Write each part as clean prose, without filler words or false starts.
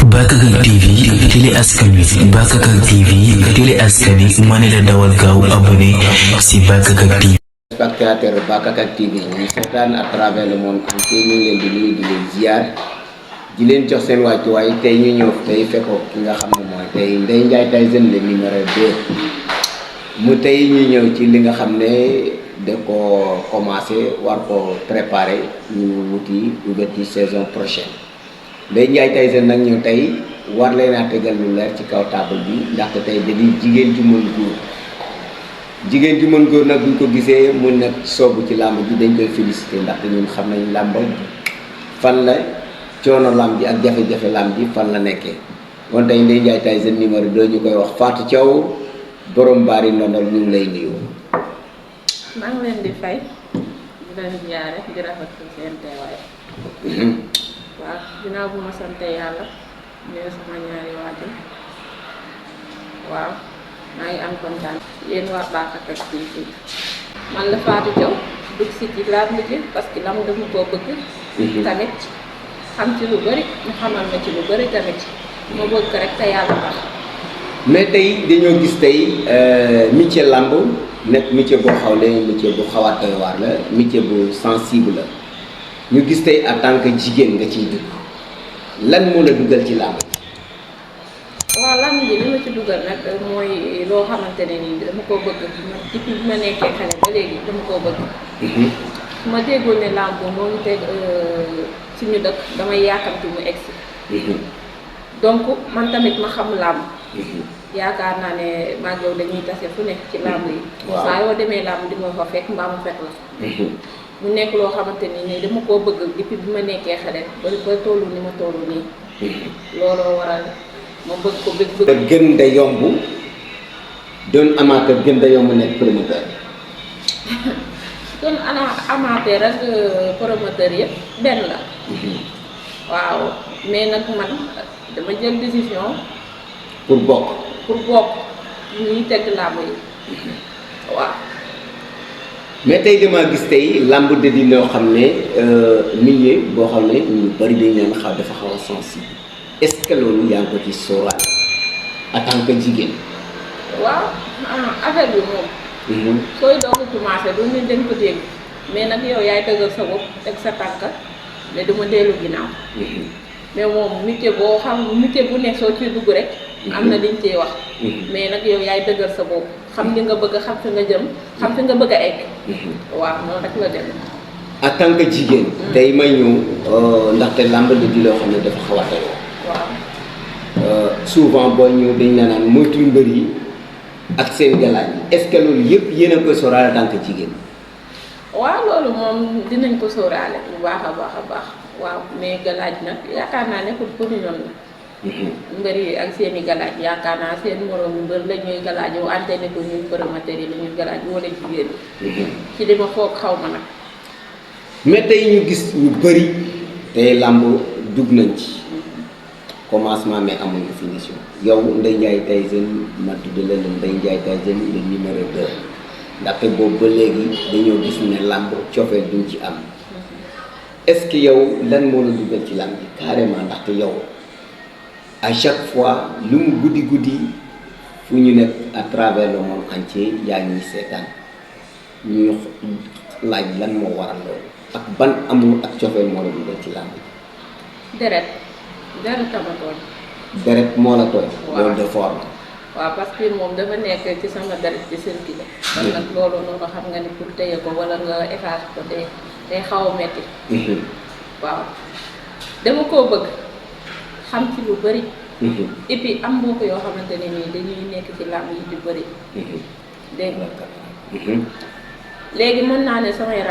Bakakak TV télé askan wi Bakakak TV télé askan wi ma ne la dawal gaaw abonné si Bakakak TV. Spectateur Bakakak TV ñu seetaan à travers le monde entier ñu ngi leen di nuyu di leen ziar di leen jox seen wàccuwaay tey ñu ñëw tey fekkoo ki nga xam ne mooy tey Ndeye Ndiaye Tyson le numéro 2 mu tey ñu ñëw ci li nga xam ne da ko commencé war ko préparer ñu wuti ouverture saison prochaine Ndeye Ndiaye Tyson nag ñu tey war leen a tegal lu leer ci kaw table bi ndaxte tey da di jigéen ju mën góor jigéen ju mën góor nag buñ ko gisee mun nag soobu ci làmb ji dañ koy félicité ndaxte ñun xam nañ làmb fan la coono làmb ji ak jafe-jafe làmb ji fan la nekkee kon tey Ndeye Ndiaye Tyson numéro 2 ñu koy wax Fatou Thiaw borom baari ndondol ñu ngi lay nuyu. maa ngi leen di fay di leen ziare di rafetlu seen teewaay. waaw ginnaaw bu ma sante yàlla ñëw sama ñaari waajur waaw maa ngi am kontaan yéen waa Bakakak TV man la Fatou Thiaw dugg si ci làmb ji parce que lamb dama koo bëgg. tamit xam ci lu bëri mu xamal ma ci lu bëri tamit ma bëgg rek te yàlla tax. mais tey dañoo gis tey métier làmb nekk métier boo xawle métier bu xaw a doy waar la métier bu sensible la ñu gis tey en tant que jigéen nga ciy dugg lan moo la dugal ci làmb ji. waaw làmb ji li ma ci dugal nag mooy loo xamante ne nii dama koo bëgg depuis bi ma nekkee xale ba léegi dama koo bëgg. su ma déggoon ne làmb moo ngi teg suñu dëkk damay yaakamti mu egsi. donc man tamit ma xam làmb. yaakaar naa ne maa ngi yow dañuy tase fu nekk ci làmb yi. waaw saa yoo demee làmb di ma fa fekk mbaa mu fekk la. mu nekk loo xamante ni dama koo bëgg depuis bi ma nekkee xale ba tollu ni ma tollu nii. looloo waral ma bëgg ko bëgg. gën da yomb doon amateur gën da yomb nekk promoteur. doon amateur ak promoteur yëpp benn la. waaw mais nag man dama jël décision. pour bokk. ñuy teg làmb yi. waaw. mais tey damaa gis tey làmb de di loo xam ne milieu boo xam ne ñu bari dañ leen xaw dafa xaw a sensible est-ce que loolu yaa ngi ko ci sóoraale en tant que jigéen. waaw affaire bi moom. sooy doog a commencé du ñu dañ ko dégg mais nag yow yaay dëggal sa bopp teg sa tànk ne duma dellu ginnaaw. mais moom métier boo xam métier bu ne soo ciy dugg rek. am na liñ ciy wax. mais nag yow yaay dëggal sa bopp xam li nga bëgg xam fi nga jëm xam fi nga bëgg a egg. waaw noonu rek la dem. en tant que jigéen. tey may ñëw ndaxte làmb di loo xam ne dafa xaw a tey. waaw. souvent boo ñëw dañ la naan moytu mbër yi ak seen galaaj est-ce que loolu yëpp yéen a koy sóoraale en tant que jigéen. waaw loolu moom dinañ ko sóoraale bu baax a baax a baax waaw mais galaaj nag yaakaar naa ne pour ñoom la. mbër yi ak seen i galaaj yaakaar naa seen moroom mbër la ñuy galaaj yow antenne ko ñuy promoteur yi la ñuy galaaj wala jigéen ñi. ci li ma foog xaw ma nag. mais tey ñu gis ñu bëri tey làmb dugg nañ ci commencement mais amuñu finition yow Ndeye Ndiaye Tyson ma tudd la Ndeye Ndiaye Tyson le numéro 2 ndaxte boobu ba léegi dañoo gis ne làmb cofeel duñ ci am est-ce que yow lan moo la dugal ci làmb ji carrément ndaxte yow. à chaque fois lu mu guddi fu ñu nekk à travers le monde entier yaa ngi seetaan ñuy laaj lan moo waral loolu ak ban amul ak cofeel moo la dugal ci làmb ji. deret ama tooñ. deret moo la tooñ. waaw loolu de forme. waaw parce que moom dafa nekk ci sama deret ci circulé. kon nag loolu noonu xam nga ni pour téye ko wala nga effacer ko day xaw a metti. waaw dama koo bëgg. xam ci lu bëri. et puis am mbokk yoo xamante ne nii dañuy nekk ci làmb yi di bëri. dégg nga. léegi mën naa ne samay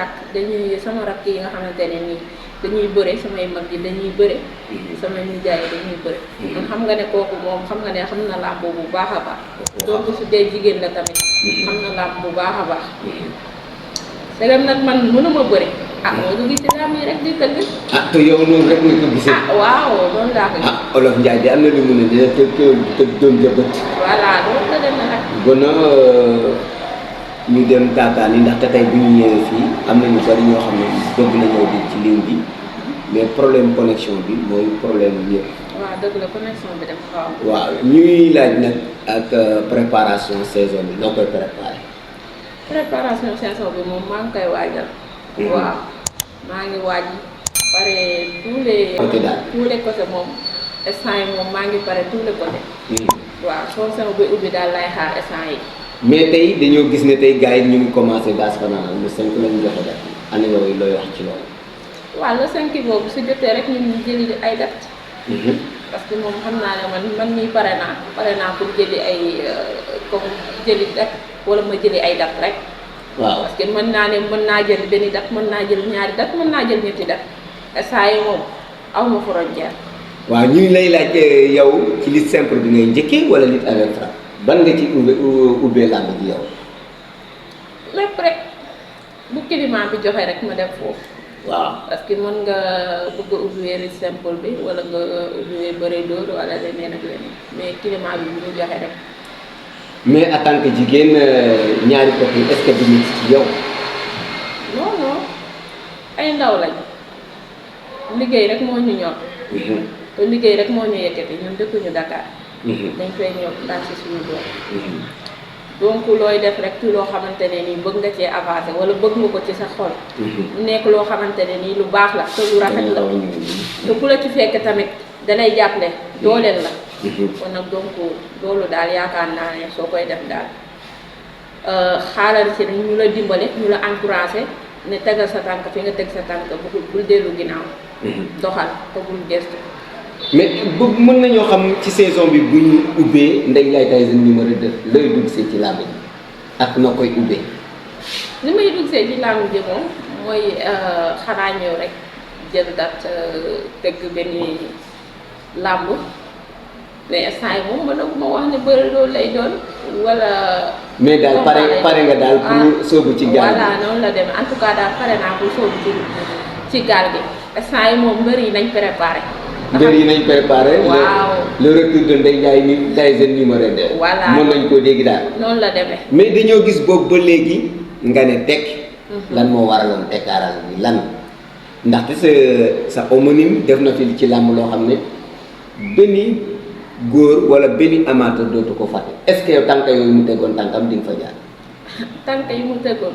sama rakk yi nga xamante ne nii dañuy bëre samay mag yi dañuy bëre. samay nijaay yi dañuy bëre. man xam nga ne kooku moom xam nga ne xam na làmb bu baax a baax. donc su dee jigéen la tamit. xam na làmb bu baax a baax. segam nag man mënuma bëre. moo dugg ci làmb yi rek di tëgg. te yow noonu rek nga ko gisee. waaw noonu laa ko gis. Olof Ndiaye de am na lu mu ne dina tëgg doom jëbët. voilà loolu la dem na nag. bon ñu dem taataan yi ndaxte tey bu ñu ñëwee fii am na ñu bari ñoo xam ne bëgg nañoo di ci ligne bi mais problème connexion bi mooy problème yëpp waaw dëgg la connexion bi dafa xaw a. waaw ñuy laaj nag ak préparation saison bi noo koy préparé. préparation saison bi moom maa ngi koy waajal. waaw maa ngi waaj pare tous les. côté daal tous les côtés moom instant yi moom maa ngi pare tous les côtés. waaw soo sama bi ubbi daal lay xaar instant yi. mais tey dañoo gis ne tey gars yi ñu ngi commencé gaz fanaan le 5 lañu joxe def année yooyu looy wax ci loolu. waaw le 5 boobu su jotee rek ñun ñu jëli ay date. parce que moom xam naa ne man mii pare naa pour jëli ay comme jëli date wala ma jëli ay date rek. waaw parce que mën naa ne mën naa jël benn date mën naa jël ñaari date mën naa jël ñetti date saa yi moom aw ma frontière. waaw ñu ngi lay laaj yow ci lutte simple bi ngay njëkkee wala lutte avec frappe ban nga ci ubbee làmb ji yow. lépp rek bu climat bi joxe rek ma dem foofu. waaw parce que mën nga bëgg a ubbi lutte simple bi wala nga ubbi bëre dóor wala leneen ak leneen mais climat bi bu ñu joxe rek. mais en tant que jigéen ñaari côté est-ce que du ñu ci yow. non non ay ndaw lañ liggéey rek moo ñu ñor. te liggéey rek moo ñu yëkkati ñun dëkkuñu Dakar. dañ koy ñëw daal ci suñu doom. donc looy def rek ci loo xamante ne nii bëgg nga cee avancé wala bëgg nga ko ci sa xol. mu nekk loo xamante ne nii lu baax la te lu rafet la. te ku la ci fekk tamit dalay jàppale dooleel la. kon nag donc loolu daal yaakaar naa ne soo koy def daal xaaral ci ñu la dimbale ñu la encouragé ne tegal sa tànk fi nga teg sa tànk bul dellu ginnaaw. doxal te bul gestu. mais bu mën nañoo xam ci saison bi bu ñu ubbee Ndeye Ndiaye Tyson numéro 2 looy dugg see ci làmb ji ak noo koy ubbee. li may dugg see ci làmb ji moom mooy xanaa ñëw rek jël date tëgg benn làmb mais instant yi moom ma wax ne bëri loolu lay doon wala. mais daal pare nga daal pour sóobu ci gaal gi. voilà noonu la demee en tout cas daal pare naa pour sóobu ci gaal gi instant yi moom mbër yi nañ préparé. mbër yi nañ préparé. waaw le retour de Ndeye Ndiaye Tyson numéro 2. voilà mën nañ koo dégg daal. noonu la demee. mais dañoo gis boobu ba léegi nga ne tekk. lan moo waraloon tekkaaral bi lan ndaxte sa homonyme def na fi ci làmb loo xam ne benn góor wala benn amateur dootu ko fàtte est-ce que yow tànk yooyu mu tegoon tànkam di nga fa jaar. tànk yi mu tegoon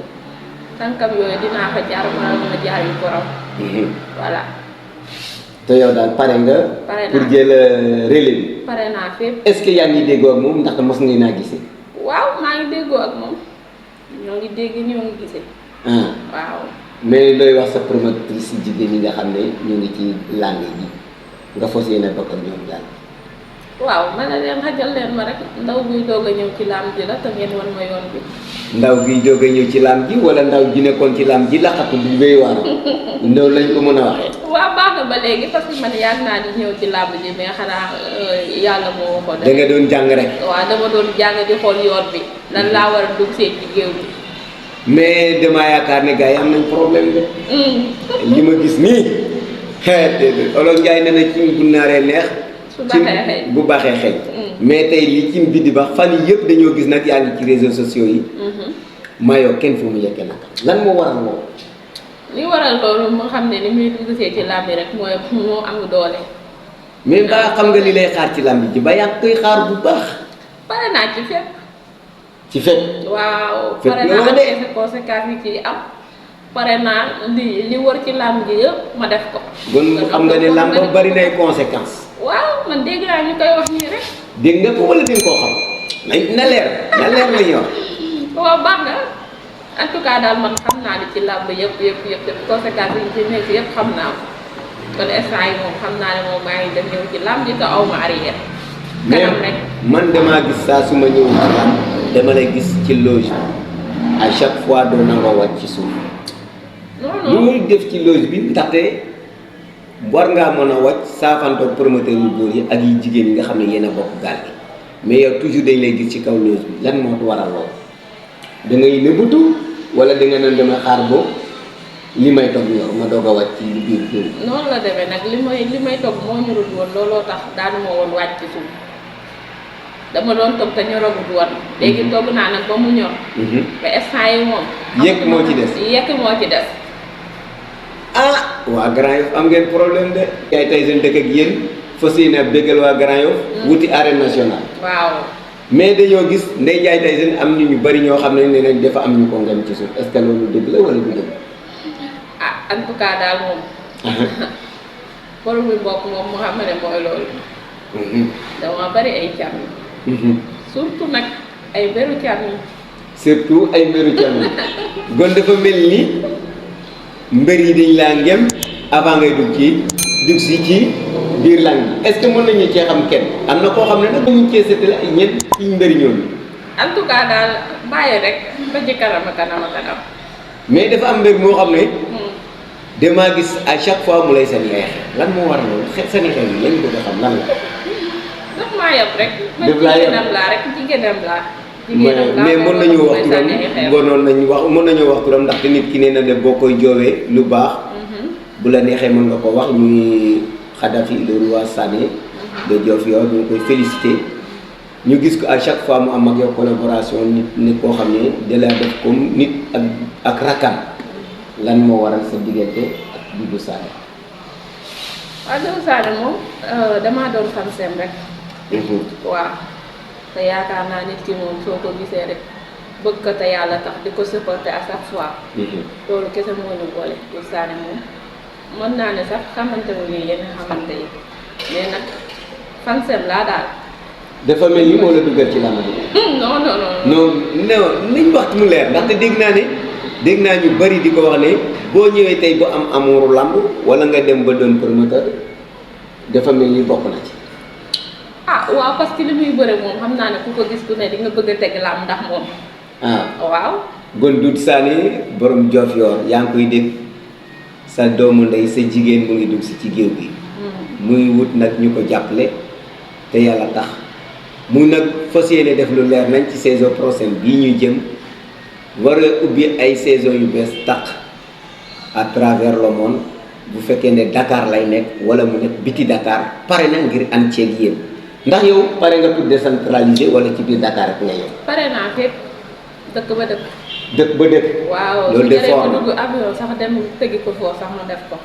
tànkam yooyu dinaa fa jaar wala ma jaar yu ko raw. voilà. te yow daal pare nga. pare naa pour jël relais bi. pare naa fépp. est-ce que yaa ngi déggoo ak moom ndaxte mos nga naa gisee. waaw maa ngi déggoo ak moom ñoo ngi dégg ñoo ngi gisee. waaw. mais looy wax sa promotrice jigéen ñi nga xam ne ñu ngi ci langue ji nga fas yéene bokk ak ñoom daal. waaw ma ne leen xajal leen ma rek ndaw buy doog a ñëw ci làmb ji la te ngeen wan ma yoon bi. ndaw gi jóge ñëw ci làmb ji wala ndaw ji nekkoon ci làmb ji laxatu bu béy waar loolu lañ ko mën a waxee. waaw baax na ba léegi parce que man yàgg naa di ñëw ci làmb ji mais xanaa yàlla moo waxoon. da nga doon jàng rek. waaw dama doon jàng di xool yoon bi lan laa war a dugg see ci géew bi. mais damaa yaakaar ne gars yi am nañ problème de. li ma gis nii déedéet olof Njaay nee na ci bu naaree neex. bu baaxee xeeñ. mais tey li cin bi di ba fan yii yëpp dañoo gis nag yaa ngi ci réseaux sociaux yi. mayoo kenn fu mu yeggee nag lan moo waral loolu. li waral loolu moo xam ne ni muy dugg see ci làmb rek mooy moo am doole. mais mbaa xam nga li lay xaar ci làmb ji ba yaa ngi koy xaar bu baax. pare naa ci fépp. ci fépp. waaw fépp pare naa ak conséquences yi ci am. pare naa li war ci làmb ji yëpp ma def ko. kon xam nga ne làmb bari nay conséquences. waaw man dégg naa ñu koy wax nii rek. dégg nga ko wala dégg koo xam na leer la ñuy wax. waaw baax na en tout cas daal man xam naa ni ci làmb yëpp conséquences yi ci nekk yëpp xam naa ko kon instant yi moom xam naa ne moom maa ngi dem ñëw ci làmb ji te aw ma arrière. kanam rek man damaa gis saa su ma ñëw ci làmb dama lay gis ci loge à chaque fois doo nangoo wàcc ci suuf. non lu muy def ci loge bi ndaxte war ngaa mën a wàcc saafantoog promoteur yu góor yi ak yi jigéen ñi nga xam ne yéen a bokk gaal gi mais yow toujours dañ lay gis ci kaw loge bi lan moo waral lool da ngay nëbbatu wala da nga ne dama xaar boo li may toog ñor ma doog a wàcc ci biir kër gi. noonu la demee nag li may toog moo ñorul woon looloo tax daanu ma woon wàcc ci suuf dama doon toog te ñoragut woon. léegi togg naa nag ba mu ñor. ba instant yi moom. yekk moo ci des yekk moo ci des. ah waa Grand Yoff am ngeen problème de. yaay Tyson dëkk ak yéen fas yéene bégal waa Grand Yoff wuti arène nationale. waaw. mais dañoo gis Ndeye Ndiaye Tyson am ñu bari ñoo xam ne nee nañ dafa am ñu ko ngem ci suuf est-ce que loolu dëgg la wala du dëgg. ah en tout cas daal moom. borom bi mbokk moom mu xam ne mooy loolu. dama bari ay càmm. surtout nag ay mberu càmm. surtout ay mberu càmm. gon dafa mel ni mbër yi dañ laa ngem avant ngay dugg si ci biir lang est-ce que mën nañu cee xam kenn am na koo xam ne nag ñu cee seetale ay ñeent ci mbëri ñooñu. en tout cas daal bàyyi rek ba ci kanam. mais dafa am mbër moo xam ne. damaa gis à chaque fois mu lay seen xeex lan moo war a loolu seen xeex yi lañ bëgg a xam lan la. daf maa yab rek. daf laa yab jigéenam laa. mais mën nañu wax turam mën nañu wax turam ndaxte nit ki nee na de boo koy joowee lu baax. bu la neexee mën nga ko wax ñuy Khadafi le roi Sané de Diofior ñu ngi koy félicité ñu gis ko à chaque fois mu am ak yow collaboration nit koo xam ne da la def comme nit ak rakam lan moo waral sa diggante ak Doudou Sané. waaw Doudou Sané moom damaa doon fan seem rek. waaw te yaakaar naa nit ki moom soo ko gisee rek bëgg ko te yàlla tax di ko supporter à chaque fois. loolu kese moo ñu boole Doudou Sané moom. mën naa ne sax xamante wu ñu yenn xamante yi mais nag fansem laa daal. dafa mel ni moo la dugal ci làmb bi. non nañ wax mu leer ndaxte dégg naa ñu bari di ko wax ne boo ñëwee tey ba am amouru làmb wala nga dem ba doon promoteur dafa mel ni bokk na ci. ah waaw parce que li muy bëre moom xam naa ne ku ko gis ku ne di nga bëgg a teg làmb ndax moom. waaw. gon Doudou Sané borom Diofior yaa ngi koy dégg. sa doomu ndey sa jigéen mu ngi dugg si ci géew bi muy wut nag ñu ko jàppale te yàlla tax mu nag fas yéene def lu leer nañ ci saison prochaine bii ñuy jëm war a ubbi ay saison yu bees tàq à travers le monde bu fekkee ne Dakar lay nekk wala mu nekk biti Dakar pare na ngir ànd ceeg yéen ndax yow pare nga pour décentraliser wala ci biir Dakar rek nga yow. pare naa fépp dëkk ba dëkk. dëkk ba dëkk. waaw loolu de fort na dugg avion sax dem tëggi ko foofu sax mu def ko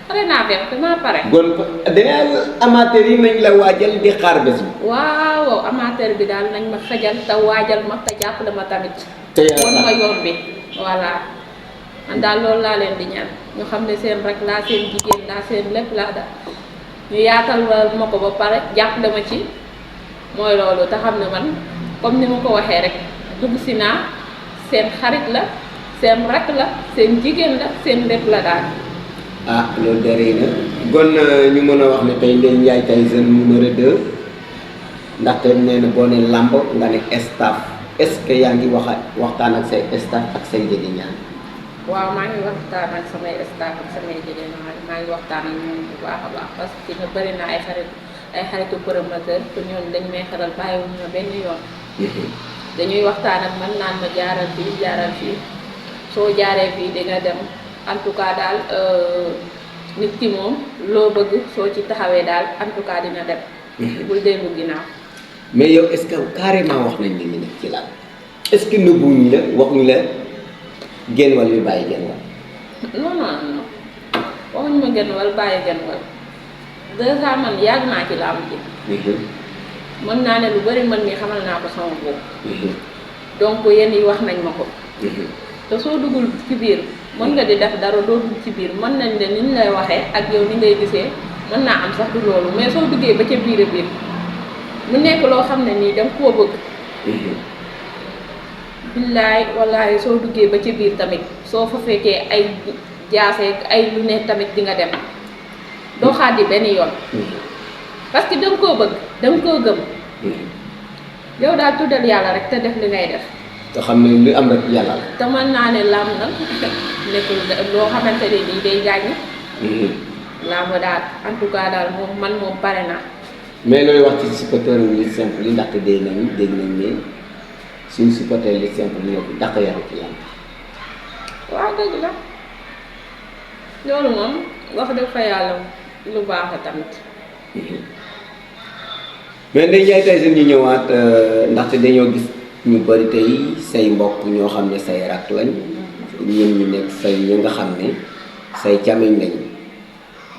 pare naa fépp damaa pare. kon danga amateur yi nañ la waajal di xaar bés bi. waaw amateur bi daal nañ ma xajal te waajal ma te jàppale ma tamit. te yàlla won ma yoon bi voilà man daal loolu laa leen di ñaan ñu xam ne seen rek laa seen jigéen laa seen lépp laa daal ñu yaatal ma ko ba pare jàppale ma ci mooy loolu te xam ne man comme ni ma ko waxee rek dugg si naa seen xarit la seen rak la seen jigéen la seen lépp la daal. ah loolu de rëy na kon ñu mën a wax ne tey Ndeye Ndiaye Tyson numéro 2 ndaxte nee na boo ne làmb nga ne staff est-ce que yaa ngi waxtaan ak say staff ak say jege ñaan. waaw maa ngi waxtaan ak samay staff ak samay jege ñaan maa ngi waxtaan ak ñoom bu baax a baax parce que ñu bëri na ay xaritu promoteur te ñoom dañ may xaral bàyyiwuñu ma benn yoon. dañuy waxtaan ak man naan ma jaaral fii soo jaaree fii di nga dem en tout cas daal nit ki moom loo bëgg soo ci taxawee daal en tout cas dina dem. bul dellu ginnaaw. mais yow est-ce que carrément wax nañ li nekk ci laal est-ce que nëbbuwuñ la waxuñ la genn wàll yu bàyyi genn wàll. non waxuñ ma genn wàll bàyyi genn wàll déjà man yàgg naa ci làmb ji. mën naa ne lu bari man mi xamal naa ko sama bopp. donc yenn yi wax nañ ma ko. te soo duggul ci biir mën nga di def dara doo dugg ci biir mën nañ ne ni ñu lay waxee ak yow ni ngay gisee mën naa am sax du loolu mais soo duggee ba ca biir a biir mu nekk loo xam ne nii danga koo bëgg. billaay wallaay soo duggee ba ca biir tamit soo fa fekkee ay jaasee ay lu ne tamit di nga dem doo xaadi benn yoon. parce que danga koo bëgg danga koo gëm. yow daal tuddal yàlla rek te def li ngay def. te xam ne li am rek yàlla la. te mën naa ne làmb nag nekkul loo xamante ne nii day gaañu. làmb daal en tout cas daal man moom pare naa. mais looy wax ci supporter li simple yi ndaxte dégg nañ ne suñu supporter li simple yi ñoo ko dàq yaru ci làmb. waaw dëgg la loolu moom wax dëgg fa yàlla lu baax la tamit. mais Ndeye Ndiaye Tyson ñu ñëwaat ndaxte dañoo gis ñu bari tey say mbokk ñoo xam ne say rak lañ ñun ñu nekk say ñi nga xam ne say camiñ lañ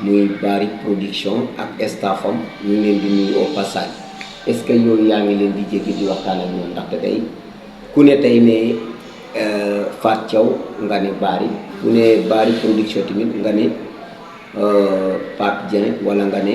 muy Bari production ak staffam ñu ngi leen di nuyu au passage est-ce que yooyu yaa ngi leen di jéggi di waxtaan ak ñoom ndaxte tey ku ne tey ne Fatou Thiaw nga ne Bari ku ne Bari production tamit nga ne Pape Dieng wala nga ne